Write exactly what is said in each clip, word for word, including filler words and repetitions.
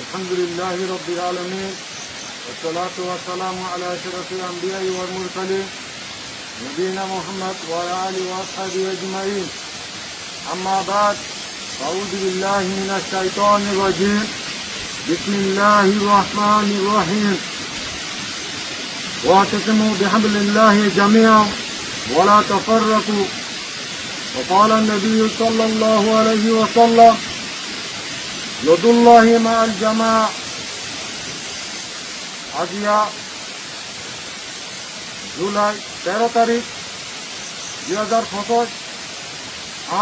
الحمد لله رب العالمين، والصلاة والسلام على أشرف الأنبياء والمرسلين، نبينا محمد وعلى آله وأصحابه أجمعين. أما بعد، أعوذ بالله من الشيطان الرجيم. بسم الله الرحمن الرحيم. واعتصموا بحبل الله جميعا ولا تفرقوا. وقال النبي صلى الله عليه وسلم، يد الله مع الجماعة. Aijja Julai teró tarík dui házar foñsíc,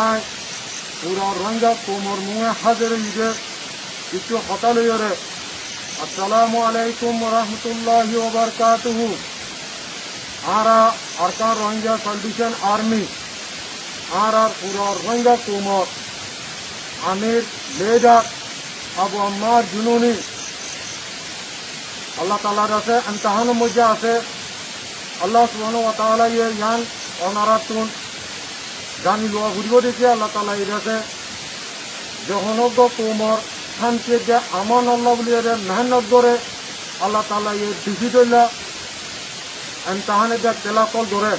añí fura Rohingya koumor muúñe házir óiyi de kissú hotá loiyóre. Assalamu alaikum wa rahmatullahi wa barakatuhu. Añára Arakan Rohingya Salvation Army, añárar fura Rohingya koumor amir, lidar Abu Ammar Jununi, Allah Taalar asé, imtihánor moijjé asé. Allah Subhanahu wa Taala ye yián onorattún zani luwa foribó de ki Allah Taala ye asé. Ze honó uggwá koumor cánti edde amanolla buliyóre mehénnot goré, Allah Taala ye beci dhoilla imtihán edde ekkán ókkol goré.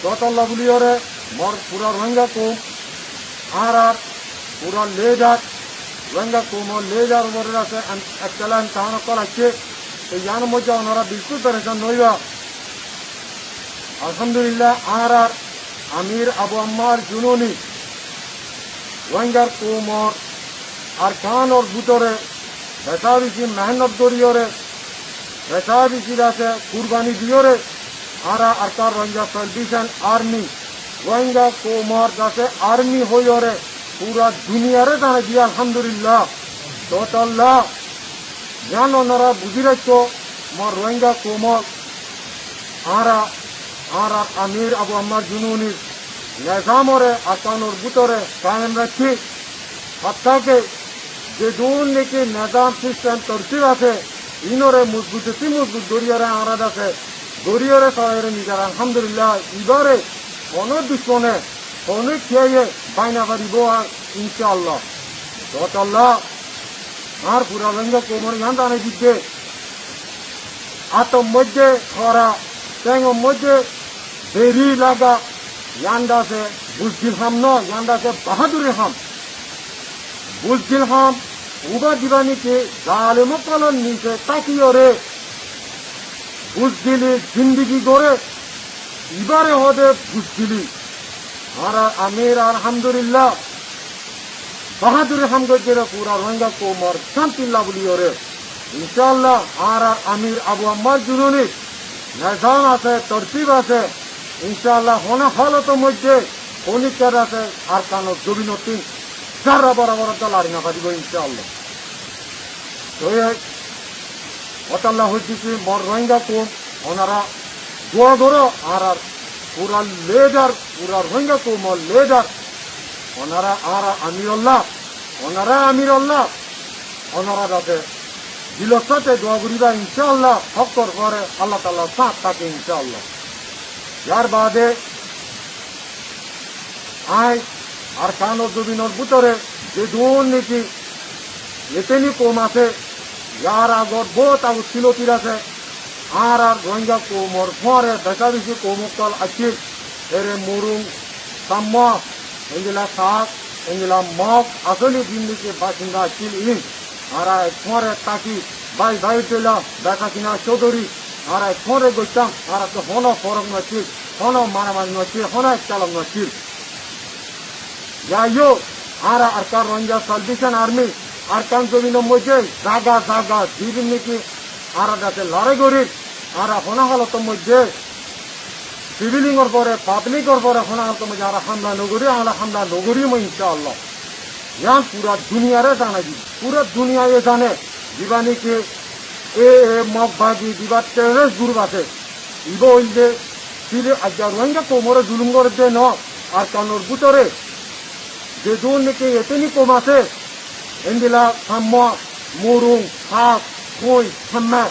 Tótolla buliyóre mor fura Rohingya koum, añárar fura lidar, Rohingya koumor lidar uore asé, em-, ekkán imtihán ókkol aiccé. Te yiánor moijjé onora bilkúl perecan no óiba. Alhamdulillah, añárar amir Abu Ammar Jununi Rohingyar koumor Arkanor bútore beca beci mehénnot goríyore, beca beci asé kurbani diyóre, añára Arakan Rohingya Salvation Army, Rohingya koumor asé army hoiyóre fura duniyare zanai diyé, alhamdulillah. Tótolla yián onora buzí raikkó, mor Rohingya koum ókkol, añára, añárar amir Abu Ammar Jununir nezamore Arkanor bútore kayem raikkí, hattá ke zedún niki nezam sistem tortib asé, inore mozbut ottú mozbut goríyore añára asé, goríyore solaiyóre nizar, alhamdulillah, ibáre honó ducmone, honó kiyé bái no faribó ar, inshaAllah. Tótolla añár fura Rohingya koumore yián zanai didde, átor moijjé hora, théngor moijjé beri laga, yián asé buzdil ham no, yián asé bahaduri ham. Buzdil ham, uba diba niki zalem ókkolor nise tákiyore buzdili zindigi goré, ibáre hoó de buzdili. Añárar amir alhamdulillah bahaduri ham goijjé de fura Rohingya koumor cánti lla buliyóre. InshaAllah, añárar amir Abu Ammar Jununir nezam asé, tortib asé. InshaAllah, honó halotor moijjé, honikka asé, Arkanor zobinottún zarra borabor lari no faribó, inshaAllah. Toi ótolla hoiccé ki, mor Rohingya koum, onora dua goró, añárar fura lidar, fura Rohingya koumor lidar, onora añárar amirolla, onora amirolla, onora asé dilor sáte dua goríba, inshaAllah, hókor fore Allah Taalar sát táke, inshaAllah. Yar baade añí Arkanor zobinor bútore zedún niki yeteni koum asé, yar agor bout agor silótir asé, añárar Rohingya koumor fúañre beca beci koum ókkol accíl, ére Murung, Sammua, endilla Sak, endilla Mog, asóli zindigi basinda accíl in. Añára ek fúañre táki, bái báir dóilla, beca kina sódori, añára ek fúañre goittám, añárattú honó forok no accíl, honó maramari no accíl, honó ektalaf no accíl. Yaiyo, añára Arkan Rohingya Salvation Army, Arkan zobinor moijjé zaga zaga zedún niki añára asé lorai gorír, añára honó halotor moijjé civilianor fore, publicor fore honó halotor moijjé añára hamla no gorí, añára hamla no gorí, inshaAllah. Yián fura duniyare zanai di. Fura duniyaye zane, ziba niki e, e Mog bagi ziba terrorist group asé, iba óilde sirif aijja Rohingya koumore zulum gorédde no, Arkanor bútore zedún niki yeteni koum asé, endilla Sammua, Murung, Sak, Kúi, Hemma,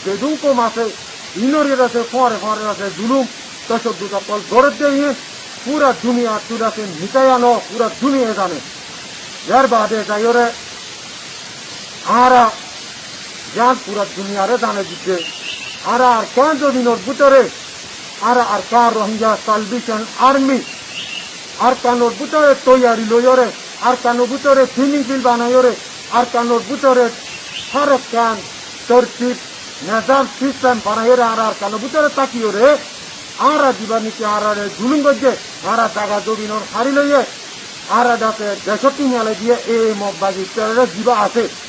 zedún koum asé, inore asé fúañre fúañre asé zulum, tacaddu ókkol gorédde iín fura duniyattú asé mitaiya no, fura duniyaye zane. Yar baade zaiyóre Añára yián fura duniyare zanai diyé, añára Arkan zobinor bútore, añára Arkan Rohingya Salvation Army, Arkanor bútore toiyari loiyóre, Arkanor bútore training field banaiyóre, Arkanor bútore hár ekkán tortib, nizam, system banaiyóre, añára Arkanor bútore tákiyóre, añára ziba niki añárare zulum goijjé, añára zaga zobin hári loiyé, añára dase decóttu niyalai diyé, e Mog bagi terrorist ziba asé,